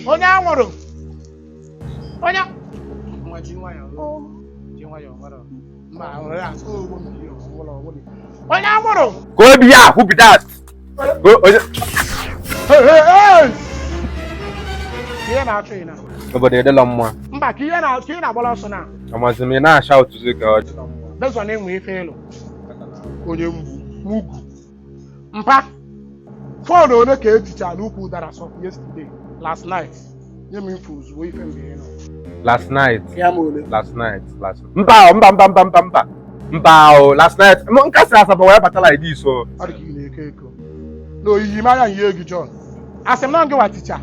Onye anwụrụ, onye nwa ji nwayọọ, ji nwayọọ, nwere mba nwere asụ ogbo mmiri ọwụla ọwụla. Onye anwụrụ. Ka obi ya, who be that? Hey, hey, hey! Ka ihe na-achụ ị na Obodo edela mma. Mba, ka ihe na ka ị na-agbara ọsọ na Amazi m, ị na-acha otuzi ka ọ bezọ na-enwe ife ịlụ onye mgbu mugwu. Mpa, phone ole ka eticha n'ukwu ụdara sọ yesterday, last night? Nye m info ozugbo, ife mgbe ị nọ. Last night? Ya ma ole? Last night, last, mba o, mba, mba, mba, mba, mba, mba o. Last night m nka si Asaba wee bata like this o. Ọ dị ka ị na-eko eko na oyiyi m anya nyie gị. John, asị m na ngị nwa ticha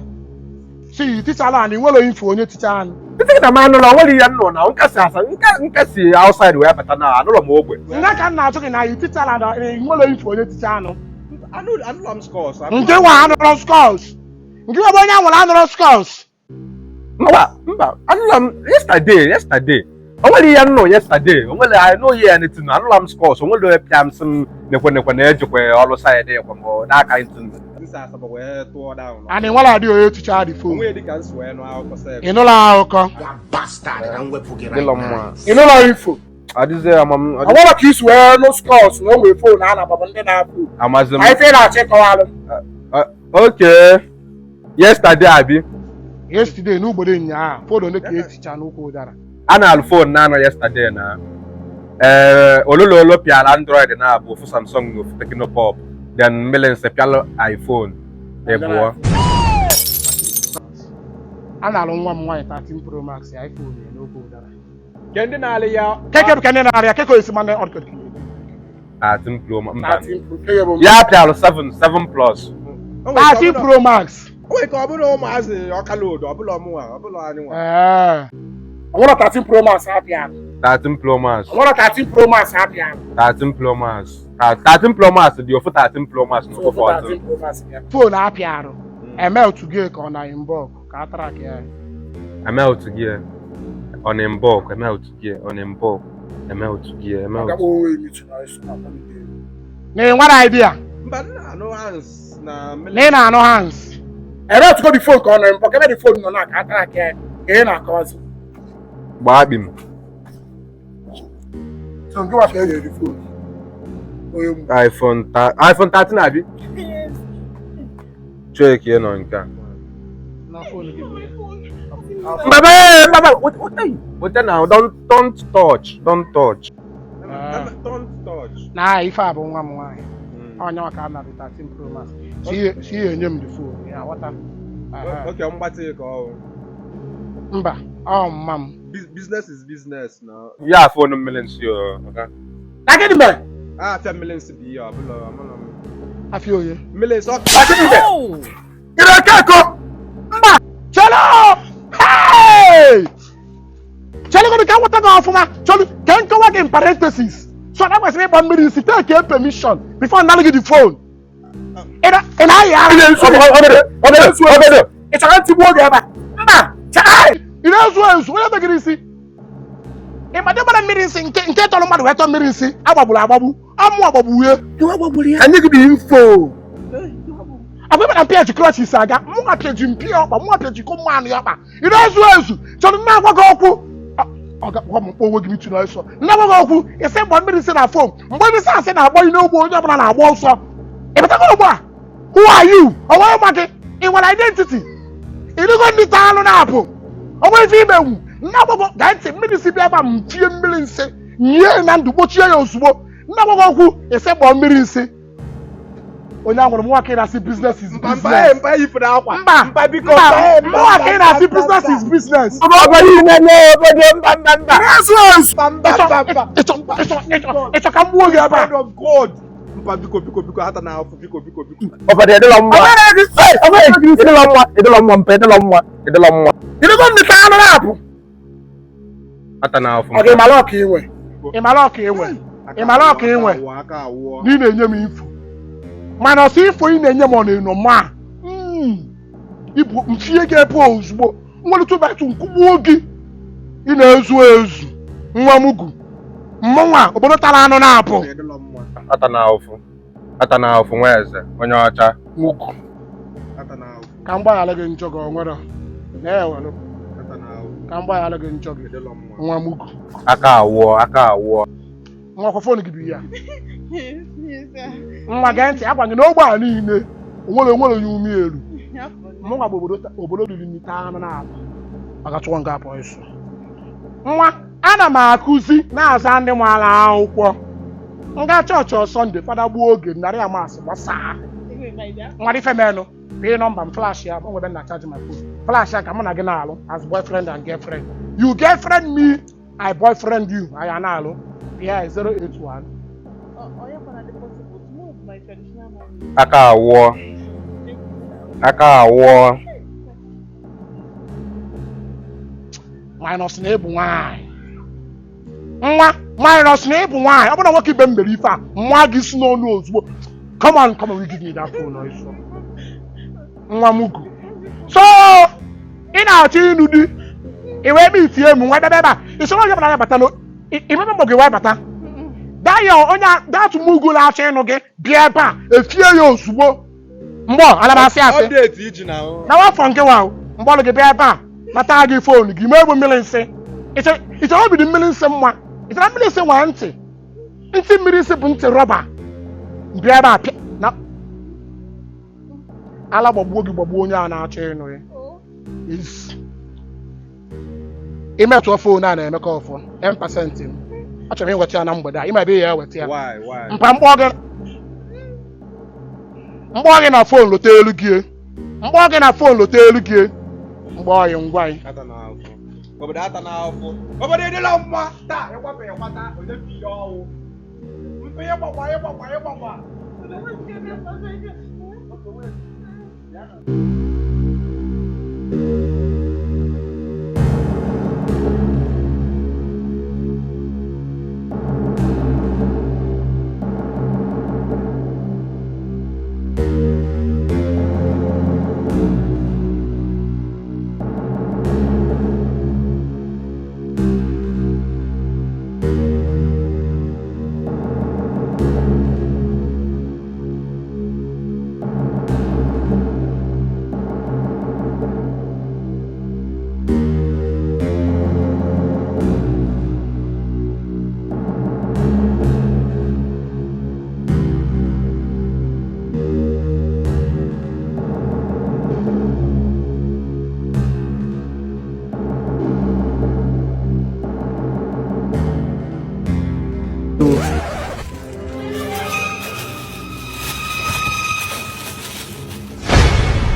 si yi tichala anyị, nwere info onye ticha anyị? Títí na m anụlọ, nwere ihe nnụ na nka si asa nka si outside wee bata na anụlọ m ogbe. Nga ka m na-achụ gị na yi tichala na ị nwere info onye ticha anụ. Anụlọ m scores. Nke nwa anụrọ scores, nke nwa bụ onye anwụrụ anụrọ scores. Mba, mba, anụlọ m yesterday. Yesterday o nwere ihe nnụ yesterday, o nwere, I no hear anything. Anụlọ m scores, o nwere onye pịa m sị m nekwe nekwe na ejikwe ọrụ side ekwe m that kind thing. Nsi Asaba wee tụọ down. Anyị nwere adị onye ticha dị phone. Onwe dịka nsi wee nụ akụkọ sef. Ị nụla akụkọ? Bastard, ka m wepụ gị. Dịlọ mma. Ị nụla info? Adịzie ama m. Ọ nwere ka isi wee nụ scores na o nwere phone a na-agbabụ ndị na-apụ. Amazi m. Ma ife ị na-achọ ịkọwalụ m. Okay, yesterday abi? Yesterday, n'ugboro nyaa, phone ole ka eticha n'ukwu ụdara? A na-alụ phone na anọ yesterday na ee ololo pịara Android na abụ ofu Samsung na ofu Tecno Pop, then Milins pịalụ iPhone ịbụọ. A na-alụ nwa m nwaanyị 13 Pro Max iPhone ya n'okwu ụdara. Ke ndị na-alị ya? Keke bụ ka ndị na-arịa keke esi mana ọ dị 13 Pro Max, mba. 13 Pro keke bụ Ya pịalụ 7 7 Plus. 13 Pro Max. O nwere ka ọ bụrụ ụmụazị ọkalodo, ọbụla ọmụnwa, ọbụla anyị nwa. Ee, ọ nwere 13 Pro Max apịa. 13 Pro Max. Ọ nwere 13 Pro Max apịa. 13 Pro Max, 13 Pro Max dị ofu, 13 Pro Max na ofu 14. Phone apịa arụ eme otu gị ka ọ na inbox ka a track ya. Eme otu gị ọ na inbox, eme otu gị ọ na inbox, eme otu gị eme otu. Na ị nwere idea? Mba, nna anụ hans na. Na ị na-anụ hands ebe otugo dị phone ka ọ nọ inbox, ebe dị phone nọ na ka a track ya ka ị na-akọwazi. Gbaa akpị m. So nke nwa ka e ga-eri phone onye mgbu. iPhone iPhone 13 abi check ya nọ nke a. Na phone gị bụ ya. Baba, baba, what are you? What now? Don't touch, don't touch. Don't touch. Na ife a bụ nwa m nwaanyị onye ọka a narị 13 Pro Max si ihe enye m the phone ya ghọta. Aha. Oke mgbatị ka ọ Mba, ọ mma m. Business is business na. Ya phone mmiri nsi o. Okay. Na gịnị mere? A afịa mmiri nsị bụ ihe ọbụla ọbụla. Afịa onye? Mmiri nsị ọ. Na gịnị mere? Ị na-eke eko? Mba, chelo. Hey! Chelo ka nweta gị ọfụma. Chelo ka nkọwa gị in parenthesis. So na kwesịrị ịgba mmiri isi take a permission before nalụ gị the phone. Ị na-ayị ara? Obodo. Ị chọrọ ntigbu oge ebe a? Mba, chai! Ị na-ezu ezu onye megiri isi? Ị ma gbara mmiri nsị nke tọrọ mmadụ wee tọọ mmiri nsị agbagburu agbagbu amụ agbagbu uhe. Anyị gị dị info. Agwa ebe na mpịa ji crutches aga, mụnwa pịaji mpi ọkpa, mụnwa pịaji ko mmanụ ya ọkpa. Ị na-ezu ezu? Chọrọ nne agwa gị okwu. Ọ ga-akpọ m mkpọ onwe gị mitu n'ọsọ. Nne agwa gị okwu, isi mgbe mmiri nsị na fom mgbe mmiri nsị asị na-agbọ ị n'ogbe, onye ọbụla na-agba ọsọ. Ị batago ugbu a? Who are you? Onwe ma gị? Ị nwere identity? Ịrịgo ndị taa alụ na-apụ onwe ife imenwu. Nne agwa gị, gaa ntị, mmiri si bịa ebe a m tie mmiri nsị nyie na ndụ gbochie ya ozugbo. Nne agwa gị okwu, isi gbọọ mmiri nsị onye ahụrụ m nwa ka ị na-asị business is Mba, mba. business. Mba, yipụrụ akwa. Mba. Mba, biko. Mba, mụnwa ka ị na-asị business is business. Obodo niile n'obodo, mba, mba, mba. Na-ezu ezu? Mba, mba, mba, mba. Ịchọ ka m gbuo gị ebe a? God of God, mba, biko, biko, biko, ata na afụ, biko, biko, biko. Obodo edịlọ mma. Edịlọ mma, edịlọ mma, mpa, edịlọ mma, edịlọ mma. Ịrịgo ndị taa anụ na-apụ. Ata na afụ. Ọ ga ịmara ọka inwe, ịmara ọka inwe, ịmara ọka inwe. Awụọ, aka awụọ. Na ị na-enye m info, mana ọsọ info ị na-enye m ọ na-eno ma ibu mfie gị ebe ozugbo nwere tụbatụ nkwugbuo gị. Ị na-ezu ezu nwa mugu mmụnwa obodo tara anụ na-apụ. Edịlọ mma. Ata na afụ. Ata na afụ nwa eze, onye ọcha. Mugu. Ata na afụ. Ka m gbaghara gị njọ gị, o nwere Na-ewelu ka m gbaghara gị njọ gị, nwa mugu. Aka awụọ, aka awụọ. Nwa, kwa phone gị bụ ya. Nwa, gee ntị, agwa gị na ogbe a niile onwere onye ume elu. Mụnwa bụ obodo riri nite anụ na-abụ maka chụọ nga apụ ịsụ. Nwa, ana m akụzi na-aza ndị maara akwụkwọ nga chọọchị Sọnde, fada gbuo oge narị amasị gbasaa. Nwa, ife menụ pay nọmba m, flash ya o nwebe na charge my phone, flash ya ka mụ na gị na-alụ as boyfriend and girlfriend. You girlfriend me, I boyfriend you. Anyị na-alụ pịa 081. Aka awụọ, aka awụọ. Minus na ịbụ nwaanyị. Nwa, minus na ịbụ nwaanyị. Ọ bụrụ na nwoke ibe m mere ife a, nwa gị si n'ọnụ ozugbo. Come on, come on, give me that phone ọsọ. Nwa mugu, so ị na-achọ ịnụ di, ị wee ebe itie m nwa ebe ebe a isoro onye bụla ya bata imebe mgbe gị wee bata daya onye datụ mugu na-achọ ịnụ gị bịa ebe a efie ya ozugbo. Mgbọ ana m asị asị Update iji na na nwafọ nke wa mgbọlụ gị bịa ebe a nata gị phone gị mee egbu mmiri nsị. Ị chọrọ obi dị mmiri nsị mma. Ị chọrọ mmiri nsị nwee ntị ntị mmiri nsị bụ ntị rọba. Bịa ebe a pịa na ala gbagbuo gị, gbagbuo onye a na-achọ ịnụ ya. Imetụọ phone a na-emekọ ọfọ 10% m achọrọ m ịnweta ya na mgbede a. Ịma ebe ya eweta ya? Why, why? Mpa, mkpọ gị na phone lote elu gị, mkpọ gị na phone lote elu gị, mgbọ gị ngwa gị. Ata na afọ. Obodo ata na afọ. Obodo edila mma taa ịkwapụ ịkwata onye bi ya ọwụ. Mpe ịgbakwa ịgbakwa ịgbakwa.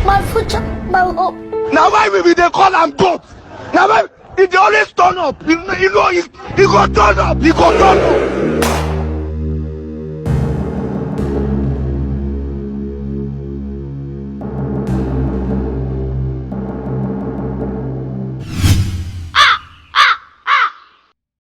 My future, my hope. Na why we be dey call am goat? Na why e dey always turn up? You know, he go turn up, he go turn up.